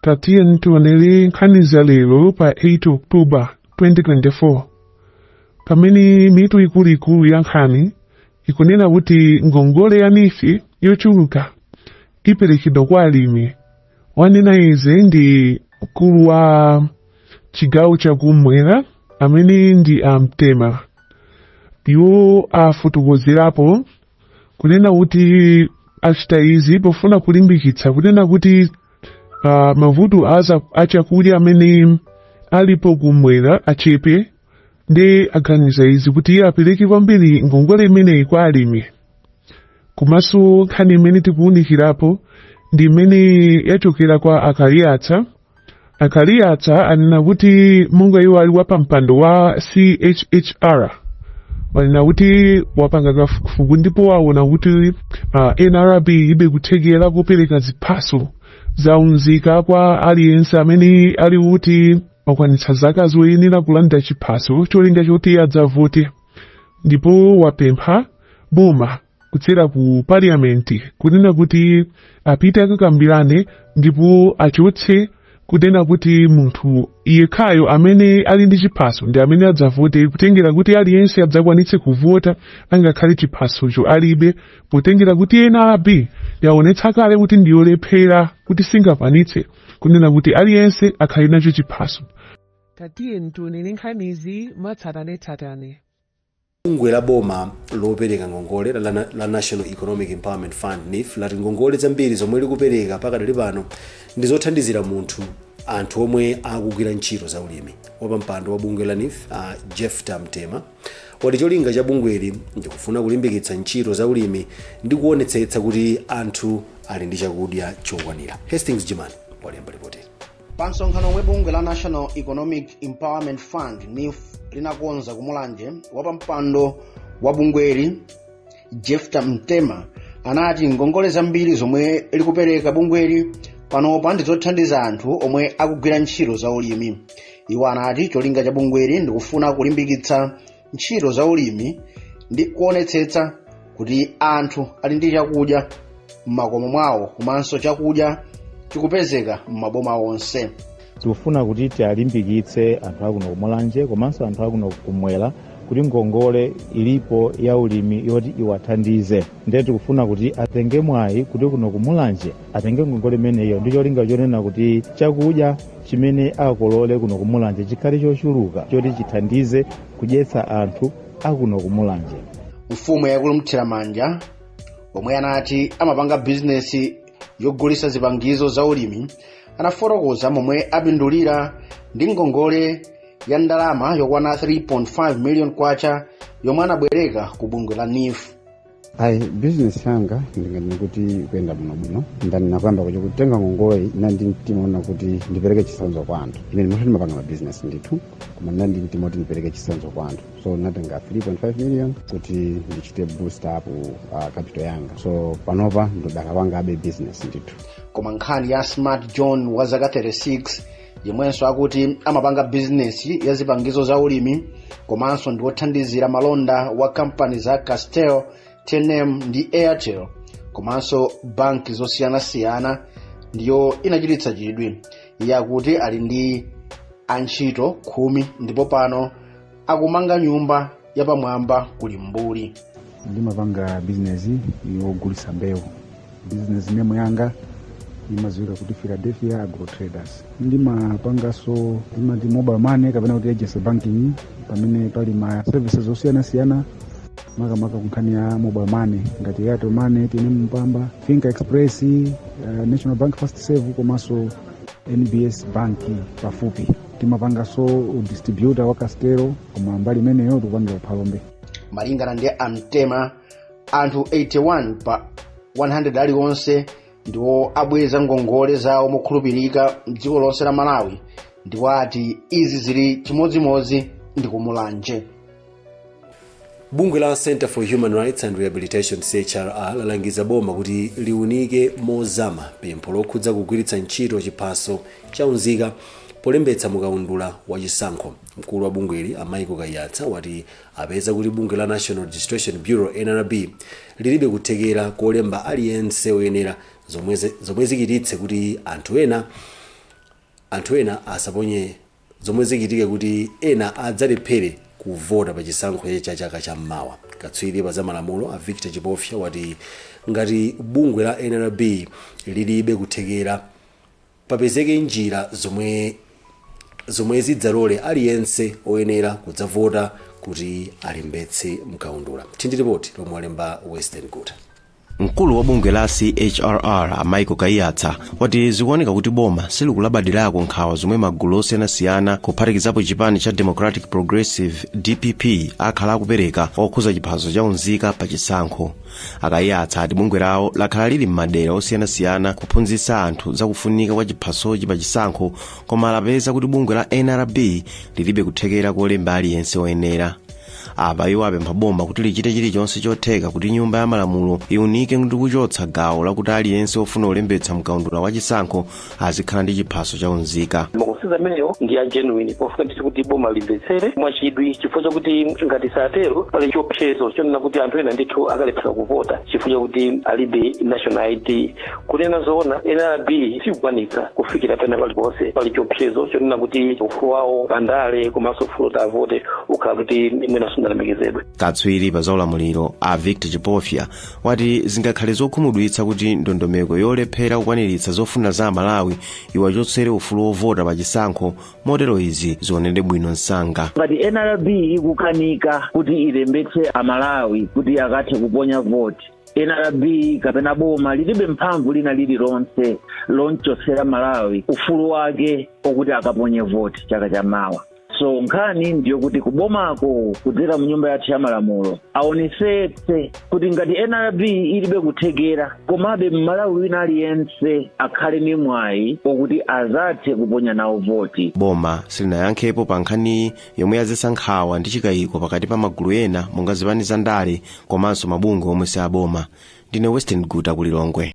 Tatiyeni tionere nkhani za lero pa 8 October 2024, pamene mitu ikuluikulu ya nkhani ikunena kuti ngongole ya NEEF yochuluka iperekedwa kwa alimi. Wanena izi ndi mkulu wa chigawo chakumwera amene ndi a Mtema. Iwo afotokozerapo kunena kuti achita izi pofuna kulimbikitsa kunena kuti mavuto achakudya amene alipo kumwera achepe, ndi aganiza izi kuti iye apereke kwambiri ngongole imeneyi kwa alimi. Komanso nkhani imene tikuwunikirapo ndi imene yachokera kwa a Kaliatsa. A Kaliatsa anena kuti monga iwo ali wapampando wa CHHR, wanena kuti wapanga kafukufuku ndipo waona kuti NRB ilibe kuthekera kopereka ziphaso za unzika kwa aliyense amene ali kuti wakwanitsa zaka zoyenera kulandira chiphaso cholinga choti adzavote, ndipo wapempha boma kudzera ku parliament kunena kuti apite akakambirane ndipo achotse kunena kuti munthu yekhayo amene ali ndi chiphaso ndi amene adzavote, kutengera kuti aliyense adzakwanitse kuvota angakhale chiphasocho alibe, potengera kuti NRB yaonetsa kale kuti ndiyolephera, kuti singakwanitse kunena kuti aliyense akhale nacho chiphaso. Tatiyeni tionere nkhanizi mwatsatanetsatane. Bungwe la boma lopereka ngongole la National Economic Empowerment Fund, NEEF, lati ngongole zambiri zomwe likupereka pakadali pano ndi zothandizira munthu anthu omwe akugwira ntchito za ulimi. Wapampando wa bungwe la NEEF, Jefta Mtema, wati cholinga cha bungweli ndikufuna kulimbikitsa ntchito za ulimi ndi kuonetsetsa kuti anthu ali ndi chakudya chokwanira. Hastings Jimani walemba ripoti. Pa msonkhano omwe bungwe la National Economic Empowerment Fund, NEEF, linakonza ku Mulanje, wapampando wa bungweli Jefta Mtema anati ngongole zambiri zomwe likupereka bungweli panopa ndi zothandiza anthu omwe akugwira ntchito za ulimi. Iwo anati cholinga cha bungweli ndikufuna kulimbikitsa ntchito za ulimi ndi kuonetsetsa kuti anthu ali ndi chakudya m'makomo mwawo komanso chakudya chikupezeka m'maboma onse. Tikufuna kuti tialimbikitse anthu akuno kumulanje komanso anthu akuno kumwera kuti ngongole ilipo ya ulimi yoti iwathandize, ndiye tikufuna kuti atenge mwayi kuti kuno kumulanje atenge ngongole imeneyo ndi cholinga chonena kuti chakudya chimene akolole kuno kumulanje chikhale chochuluka choti chithandize kudyetsa anthu akuno kumulanje. Mfumu yaikulu Mthiramanja, omwe anati amapanga bizinesi yogulitsa zipangizo za ulimi, anafotokoza momwe apindulira ndi ngongole ya ndalama yokwana 3.5 million kwacha yomwe anabwereka ku bungwe la NEEF. Ayi, bizinesi yanga ndinganene kuti kuyenda bwinobwino. Ndanena kuyamba kuja kutenga ngongole ina ndi mtima ona kuti ndipereke chitsanzo kwa anthu. Imene munthu ndimapanga mabizinesi ndithu, koma ndina ndi mtima kuti ndipereke chitsanzo kwa anthu, so natenga 3.5 million kuti ndichite boost up capital yanga, so panopa ndidakapangabe business ndithu. Koma nkhani ya Smart John wa zaka 36, yemwenso akuti amapanga bizinesi ya zipangizo za ulimi komanso ndi wothandizira malonda wa kampani za Castel, TNM ndi Airtel komanso banki zosiyanasiyana, ndiyo inachititsa chidwi. Iye akuti ali ndi antchito 10 ndipo pano akumanga nyumba yapamwamba kuli mbuli. Ndimapanga bizinesi yogulitsa mbewu. Bizinesi name yanga imadziwika kuti Philadelphia Agro Traders. Ndimapanganso imati mobile money kapena kuti agency banking, pamene pali ma services osiyanasiyana, makamaka kunkhani ya mobile money ngati Airtel Money, TNM Mpamba, Finca Express, National Bank Fast Save komanso NBS Bank pafupi. Timapanganso distributor wa Castel, koma mbali imeneyo tikupangira Phalombe. Malingana ndi Amtema, anthu 81 pa 100 aliwonse ndiwo abweza ngongole zawo mokhulupirika mdziko lonse la Malawi, ndipo ati izi zili chimodzimodzi ndi kumulanje. Bungwe la Center for Human Rights and Rehabilitation, CHRR, lalangiza boma kuti liunike mozama pempho lokhudza kugwiritsa ntchito chiphaso cha unzika polembetsa mukaundula wa chisankho. Mkulu wa bungweli, a Michael Kaiyatsa, wati apeza kuti bungwe la National Registration Bureau, NRB, lilibe kuthekera kolemba aliyense oyenera, zomwe zichititse kuti anthu ena Anthu ena asaponye, zomwe zichitike kuti ena adzalephere kuvota pa chisankho cha chaka cham'mawa. Katswiri pa zamalamulo a Victor Chipofya wati ngati bungwe la NRB lilibe kuthekera, papezeke njira zomwe zidzalole aliyense oyenera kudzavota kuti alembetse mkaundula. Tindi ripoti lomwe walemba Western Guta. Mkulu wa bungwe la CHRR a Michael Kaiyatsa wati zikuoneka kuti boma silikulabadirako nkhawa zomwe magulu osiyanasiyana, kuphatikizapo chipani cha Democratic Progressive, DPP, akhala akupereka okhuza chiphaso cha unzika pa chisankho. Akaiyatsa ati bungwe lawo lakhala lili m'madera osiyanasiyana kuphunzitsa anthu zakufunika kwa chiphasochi pa chisankho, koma lapeza kuti bungwe la NRB lilibe kuthekera kolemba aliyense oyenera. Apa iwo apempha boma kuti lichite chilichonse chotheka kuti Nyumba ya Malamulo iunike ndi kuchotsa gawo lakuti aliyense ofuna kulembetsa mkaundula wa chisankho azikhala ndi chiphaso cha unzika. Makonsenza amenewo ndi a genuine, pofuna ndithu kuti boma limvetsere mwachidwi, chifukwa chakuti ngati satero pali chiopsezo chonena kuti anthu ena ndithu akalephera kuvota chifukwa chakuti alibe national ID. Kunena zoona, NRB sikukwanitsa kufikira pena paliponse. Pali chiopsezo chonena kuti ufulu wawo pandale komanso ufulu kuti avote ukhala kuti mwina sunalemekezedwe. Katswiri pa zaulamuliro a Victor Chipofya wati zingakhale zokhumudwitsa kuti ndondomeko yolephera kukwaniritsa zofuna za Amalawi iwachotsere ufulu wovota pa chisankho, motero izi zionere bwino msanga. Ngati NRB ikukanika kuti ilembetse Amalawi kuti akathe kuponya voti, NRB kapena boma lilibe mphamvu lina lililonse lonchotsera Malawi ufulu wake okuti akaponye voti chaka chamawa. So nkhani ndiyo kuti kubomako, kudzera mu Nyumba yathu ya Malamulo, aonesetse kuti ngati NRB ilibe kuthekera, komabe Mmalawi wina aliyense akhale ndi mwayi okuti azathe kuponya nawo voti. Boma silinayankhepo pa nkhaniyi yomwe yadzetsa nkhawa ndi chikayiko pakati pa magulu ena monga zipani za ndale komanso mabungwe omwe si aboma. Ndine Western Guta, ku Lilongwe.